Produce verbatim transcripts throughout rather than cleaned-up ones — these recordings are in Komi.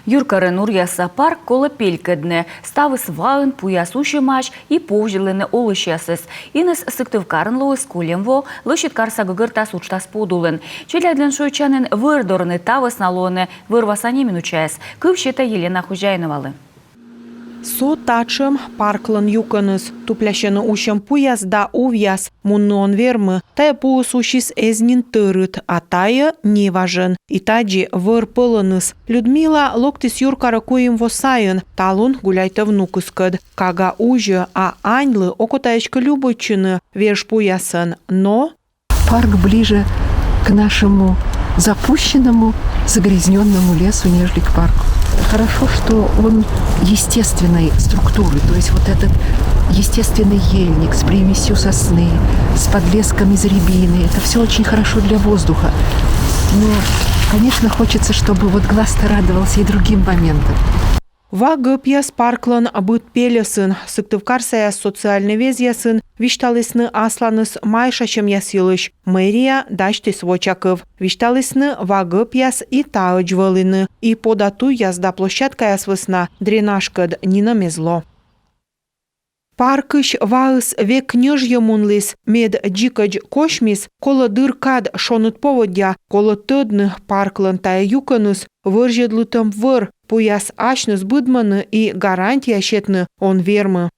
Юркарын Уръяса парк колӧ пелькӧдны. Ставыс ваын, пуяс усьӧмаӧсь и повзьӧдлӧны олысьясӧс. Иныс Сыктывкарын лоис кольӧм во, лӧсьыд карса гӧгӧртас уджтас подулын. Челядьлӧн шойччанін вӧр дорын, та вӧсна лоӧны вӧр-васа неминучаяс. Кыв сета Елена Хозяиновалы. Со татшӧм парклӧн юкӧныс. Туплясьӧны усьӧм пуяс да увъяс. Мунны он вермы. Тайӧ пуыс усис эз нин тӧрыт, а тайӧ неважӧн. И тадзи вӧр пӧлӧныс. Людмила локтіс юркарӧ куим во сайын. Талун гуляйтӧ внукыскӧд. Кага узьӧ, а аньлы окота эськӧ любуйтчыны веж пуясӧн. Но Парк ближе к нашему запущенному, загрязненному лесу, нежели к парку. Хорошо, что он естественной структуры, то есть вот этот естественный ельник с примесью сосны, с подлеском из рябины, это все очень хорошо для воздуха. Но, конечно, хочется, чтобы вот глаз-то радовался и другим моментам. Ва гӧпъяс парклӧн быд пельӧсын. Сыктывкарсаяс социальнӧй везъясын висьталісны асланыс майшасьӧмъяс йылысь. Мэрия дасьтіс вочакыв. Висьталісны, ва гӧпъяс и таӧдз вӧліны, и пода туйяс да площадкаяс вӧсна дренажкӧд нинӧм эз ло. Паркысь ваыс век ньӧжйӧ мунліс, мед дзикӧдз косьмис. Колӧ дыр кад шоныд поводдя. Колӧ тӧдны, парклӧн тайӧ юкӧныс вӧрзьӧдлытӧм вӧр. Пуяс асьныс быдмӧны и гарантия сетны он вермы.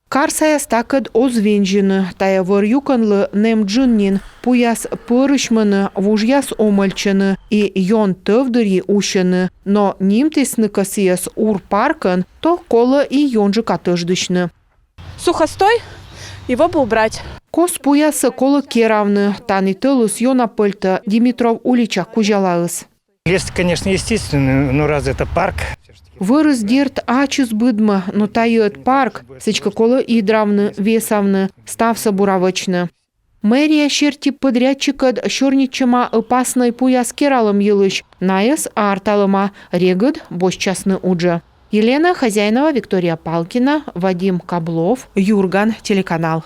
Карсаяс такӧд оз вензьыны. Тайӧ вӧр юкӧнлы нэм джын нин. Пуяс пӧрысьмӧны, вужъяс омӧльтчӧны и ён тӧв дырйи усьӧны. Но нимтісны кӧ сійӧс ур паркӧн, то колӧ и ёнджыка тӧждысьны. Сухостой, его бы убрать. Кос пуяссӧ колӧ керавны. Тані тӧлыс ёна пӧльтӧ Димитров улича кузялаыс. Лес, конечно, естественный, но раз это парк. Вӧрыс, дерт, ачыс быдмӧ, но тайӧ ӧд парк. Сідзкӧ, колӧ идравны, весавны, ставсӧ бура вӧчны. Мэрия серти, подрядчиккӧд сёрнитчӧма ӧпаснӧй пуяс кералӧм йылысь. Найӧс арталӧма, регыд босьтчасны уджӧ. Елена Хозяинова, Виктория Палкина, Вадим Каблов, «Юрган» телеканал.